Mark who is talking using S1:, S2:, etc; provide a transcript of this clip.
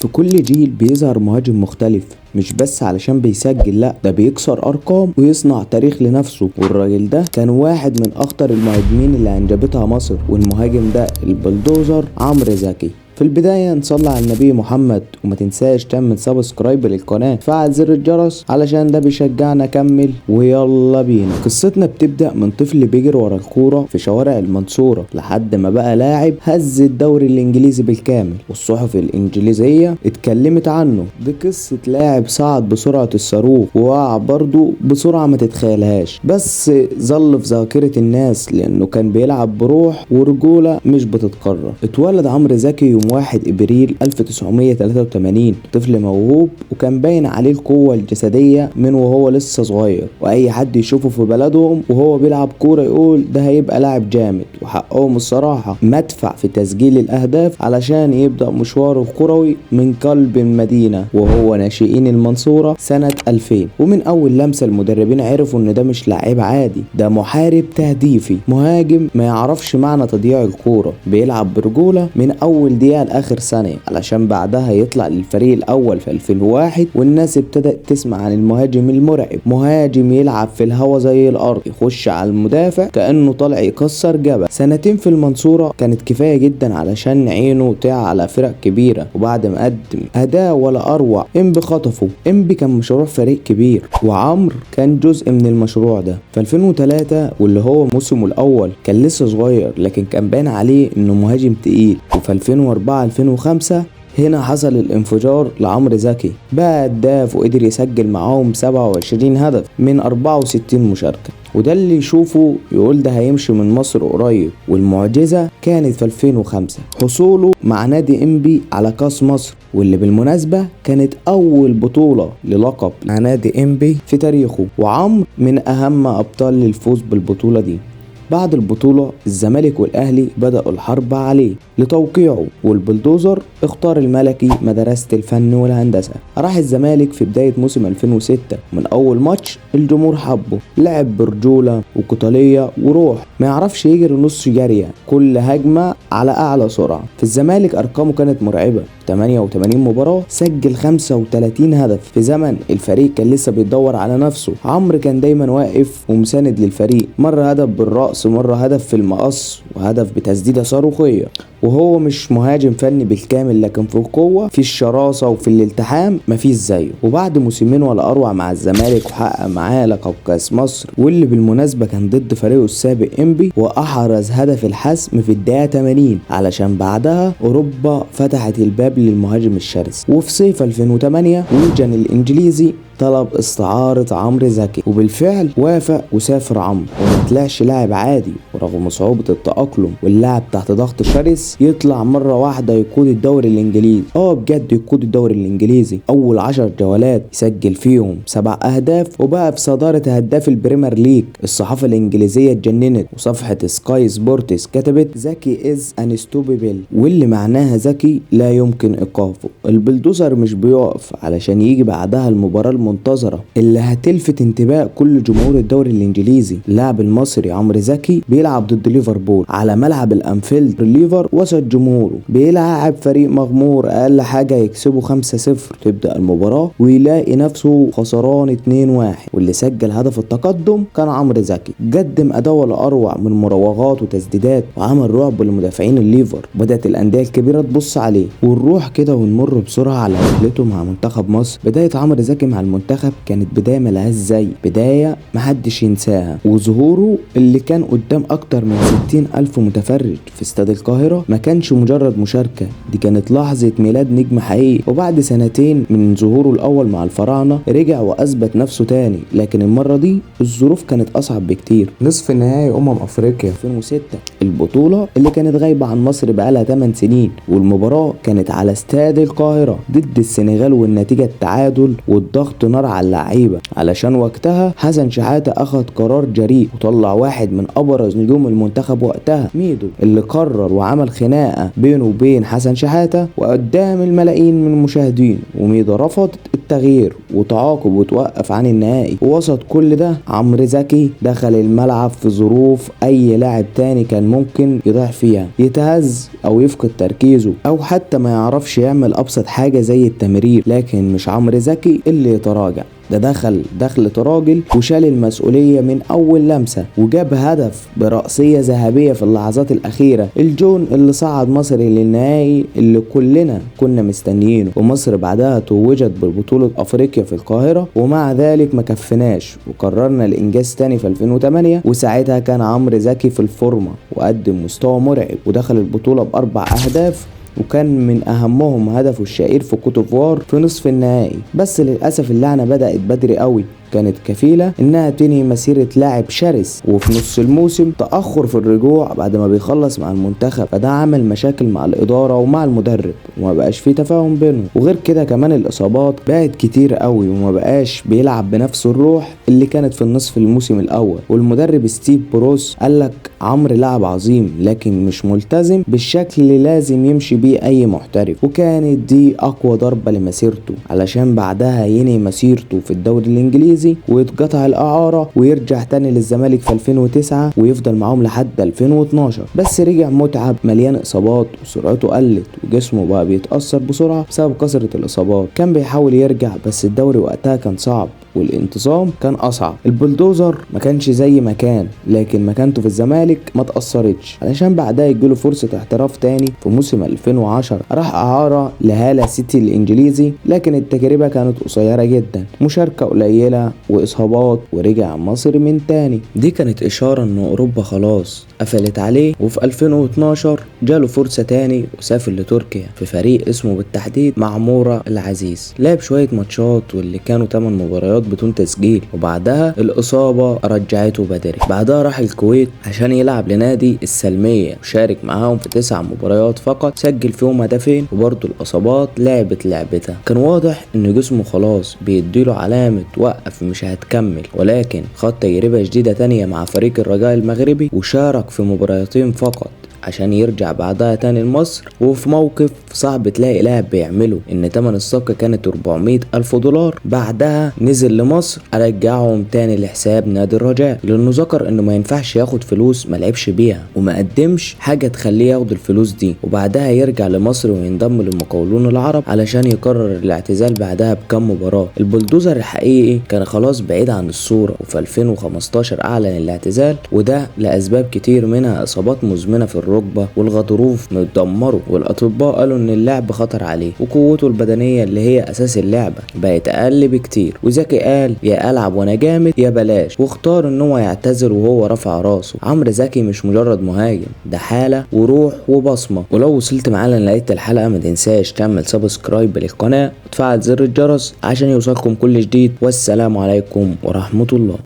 S1: في كل جيل بيظهر مهاجم مختلف، مش بس علشان بيسجل، لا ده بيكسر ارقام ويصنع تاريخ لنفسه. والراجل ده كان واحد من اخطر المهاجمين اللي انجبتها مصر، والمهاجم ده البلدوزر عمرو زكي. في البداية نصلي على النبي محمد، وما تنساش تعمل subscribe للقناة، فعل زر الجرس علشان ده بيشجعنا اكمل. ويلا بينا. قصتنا بتبدأ من طفل بيجري ورا الكورة في شوارع المنصورة لحد ما بقى لاعب هز الدوري الانجليزي بالكامل، والصحف الانجليزية اتكلمت عنه. دي قصة لاعب صعد بسرعة الصاروخ ووقع برضه بسرعة ما تتخيلهاش، بس ظل في ذاكرة الناس لانه كان بيلعب بروح ورجولة مش بتتكرر. اتولد عمرو زكي يوم 1 ابريل 1983، طفل موهوب وكان باين عليه القوة الجسدية من وهو لسه صغير، واي حد يشوفه في بلدهم وهو بيلعب كورة يقول ده هيبقى لاعب جامد. وحقهم الصراحة مدفع في تسجيل الاهداف علشان يبدأ مشواره الكروي من قلب المدينة وهو ناشئين المنصورة سنة 2000. ومن اول لمسة المدربين عرفوا ان ده مش لاعب عادي، ده محارب تهديفي، مهاجم ما يعرفش معنى تضييع الكورة، بيلعب برجولة من اول دقيقة لاخر ثانية، علشان بعدها يطلع للفريق الاول في 2001. والناس ابتدت تسمع عن المهاجم المرعب، مهاجم يلعب في الهوا زي الارض، يخش على المدافع كانه طالع يكسر جبل. سنتين في المنصورة كانت كفاية جدا علشان عينه تعلى على فرق كبيرة، وبعد ما قدم اداء ولا اروع انبي خطفه. انبي كان مشروع فريق كبير وعمرو كان جزء من المشروع ده. في 2003 واللي هو موسمه الاول كان لسه صغير، لكن كان باين عليه انه مهاجم تقيل. وفي 2004 2005 هنا حصل الانفجار لعمرو زكي، بقى هداف وقدر يسجل معاهم 27 هدف من 64 مشاركة، وده اللي يشوفه يقول ده هيمشي من مصر قريب. والمعجزة كانت في 2005 حصوله مع نادي انبي على كاس مصر، واللي بالمناسبة كانت أول بطولة للقب مع نادي انبي في تاريخه، وعمرو من أهم أبطال الفوز بالبطولة دي. بعد البطولة الزمالك والأهلي بدأوا الحرب عليه لتوقيعه، والبلدوزر اختار الملكي مدرسة الفن والهندسة. راح الزمالك في بداية موسم 2006، من أول ماتش الجمهور حبه، لعب برجولة وقتالية وروح، ما يعرفش يجري نص جارية، كل هجمة على أعلى سرعة. في الزمالك أرقامه كانت مرعبة، 88 مباراة سجل 35 هدف. في زمن الفريق كان لسه بيدور على نفسه، عمرو كان دايما واقف ومساند للفريق، مرة هدف بالرأس، مرة هدف في المقص، وهدف بتسديدة صاروخية. وهو مش مهاجم فني بالكامل، لكن في القوة، في الشراسة، وفي الالتحام مفيش زيه. وبعد موسمين ولا أروع مع الزمالك وحقق معاه لقب كاس مصر، واللي بالمناسبة كان ضد فريقه السابق انبي، وأحرز هدف الحسم في الدقيقة 80، علشان بعدها أوروبا فتحت الباب للمهاجم الشرس. وفي صيف 2008 ويجن الإنجليزي طلب استعارة عمرو زكي، وبالفعل وافق وسافر عمرو، وما طلعش لاعب عادي. ورغم صعوبة التأقلم واللعب تحت ضغط شرس، يطلع مرة واحدة يقود الدوري الانجليزي. بجد يقود الدوري الانجليزي. اول 10 جولات يسجل فيهم 7 اهداف، وبقى في صدارة هداف ال Premier League. الصحافة الانجليزية اتجننت، وصفحة Sky Sports كتبت زكي is unstoppable، واللي معناها زكي لا يمكن ايقافه. البلدوزر مش بيقف، علشان يجي بعدها المباراة المنتظرة اللي هتلفت انتباه كل جمهور الدوري الانجليزي. اللاعب المصري عمرو زكي بيلعب ضد ليفربول على ملعب الانفيلد، ليفر وسط جمهوره، بيلعب فريق مغمور اقل حاجة يكسبه 5-0. تبدأ المباراة ويلاقي نفسه خسران 2-1، واللي سجل هدف التقدم كان عمرو زكي. قدم اداء ولا اروع من مراوغات وتسديدات، وعمل رعب لمدافعين الليفر. بدأت الاندية الكبيرة تبص عليه. ونروح كده ونمر بسرعة على رحلته مع منتخب مصر. بداية عمرو زكي مع المنتخب كانت بداية ملهاش زي، بداية محدش ينساها. وظهوره اللي كان قدام اكتر من 60 ألف متفرج في استاد القاهرة ما كانش مجرد مشاركة، دي كانت لحظة ميلاد نجم حقيقي. وبعد سنتين من ظهوره الأول مع الفراعنة رجع وأثبت نفسه تاني، لكن المرة دي الظروف كانت أصعب بكتير. نصف نهائي أمم أفريقيا 2006، البطولة اللي كانت غايبة عن مصر بقالها 8 سنين، والمباراة كانت على استاد القاهرة ضد السنغال، والنتيجة التعادل والضغط نار على اللعيبة، علشان وقتها حسن شحاتة أخذ قرار جريء وطلع واحد من أبرز نجوم المنتخب وقتها، ميدو، اللي قرر وعمل خلاف خناقة بينه وبين حسن شحاتة وقدام الملايين من المشاهدين، وميدو رفض التغيير وتعاقب وتوقف عن النهائي. ووسط كل ده عمرو زكي دخل الملعب في ظروف اي لاعب تاني كان ممكن يضيع فيها، يتهز او يفقد تركيزه او حتى ما يعرفش يعمل ابسط حاجة زي التمرير، لكن مش عمرو زكي اللي يتراجع، ده دخل دخلة راجل وشال المسؤولية من أول لمسة وجاب هدف برأسية ذهبية في اللحظات الأخيرة، الجون اللي صعد مصر للنهائي اللي كلنا كنا مستنيينه. ومصر بعدها توجت ببطولة أفريقيا في القاهرة، ومع ذلك ما كفناش وقررنا الإنجاز تاني في 2008، وساعتها كان عمرو زكي في الفورمة وقدم مستوى مرعب ودخل البطولة ب4 أهداف، وكان من اهمهم هدفه الشهير في كوتوفوار في نصف النهائي. بس للاسف اللعنة بدأت بدري قوي، كانت كفيلة انها تنهي مسيرة لاعب شرس، وفي نص الموسم تأخر في الرجوع بعد ما بيخلص مع المنتخب، فده عمل مشاكل مع الإدارة ومع المدرب وما بقاش فيه تفاهم بينهم. وغير كده كمان الإصابات بقت كتير قوي وما بقاش بيلعب بنفس الروح اللي كانت في النصف الموسم الأول. والمدرب ستيف بروس قالك عمرو لاعب عظيم لكن مش ملتزم بالشكل اللي لازم يمشي بيه أي محترف، وكانت دي أقوى ضربة لمسيرته، علشان بعدها ينهي مسيرته في الدوري الإنجليزي ويتقطع الإعارة ويرجع تاني للزمالك في 2009 ويفضل معاهم لحد 2012. بس رجع متعب مليان إصابات وسرعته قلت وجسمه بقى بيتأثر بسرعة بسبب كثرة الإصابات. كان بيحاول يرجع بس الدوري وقتها كان صعب والانتظام كان أصعب. البلدوزر ما كانش زي ما كان، لكن مكانته في الزمالك ما تأثرتش، علشان بعدها يجيله فرصة احتراف تاني في موسم 2010 راح إعارة لهالا سيتي الإنجليزي، لكن التجربة كانت قصيرة جدا، مشاركة قليلة وإصابات، ورجع مصر من تاني. دي كانت إشارة إن أوروبا خلاص قفلت عليه. وفي 2012 جاله فرصة تاني وسافر لتركيا في فريق اسمه بالتحديد معمورة العزيز، لعب شوية ماتشات واللي كانوا 8 مباريات بدون تسجيل، وبعدها الإصابة رجعته بدري. بعدها راح الكويت عشان يلعب لنادي السلمية وشارك معاهم في 9 مباريات فقط، سجل فيهم هدفين، وبرضه الإصابات لعبت لعبتها. كان واضح إن جسمه خلاص بيديله علامة وقف مش هتكمل، ولكن خد تجربة جديدة تانية مع فريق الرجاء المغربي وشارك في مباراتين فقط عشان يرجع بعدها تاني لمصر. وفي موقف صعب تلاقي لاعب بيعمله، ان تمن الصفقة كانت 400 ألف دولار. بعدها نزل لمصر رجعهم تاني لحساب نادي الرجاء، لانه ذكر انه ما ينفعش ياخد فلوس ما لعبش بيها وما قدمش حاجة تخليه ياخد الفلوس دي. وبعدها يرجع لمصر وينضم للمقاولون العرب علشان يقرر الاعتزال بعدها بكم مباراة. البلدوزر الحقيقي كان خلاص بعيد عن الصورة، وفي 2015 اعلن الاعتزال، وده لاسباب كتير منها اصابات مزمنة في الركبة والغضروف متدمره، والاطباء قالوا ان اللعب خطر عليه وقوته البدنية اللي هي اساس اللعبة بقت اقل بكتير. وزكي قال يا العب وانا جامد يا بلاش، واختار ان هو يعتزل وهو رافع راسه. عمرو زكي مش مجرد مهاجم، ده حاله وروح وبصمه. ولو وصلت معانا لنهاية الحلقة ما تنساش تعمل subscribe للقناة وتفعل زر الجرس عشان يوصلكم كل جديد. والسلام عليكم ورحمة الله.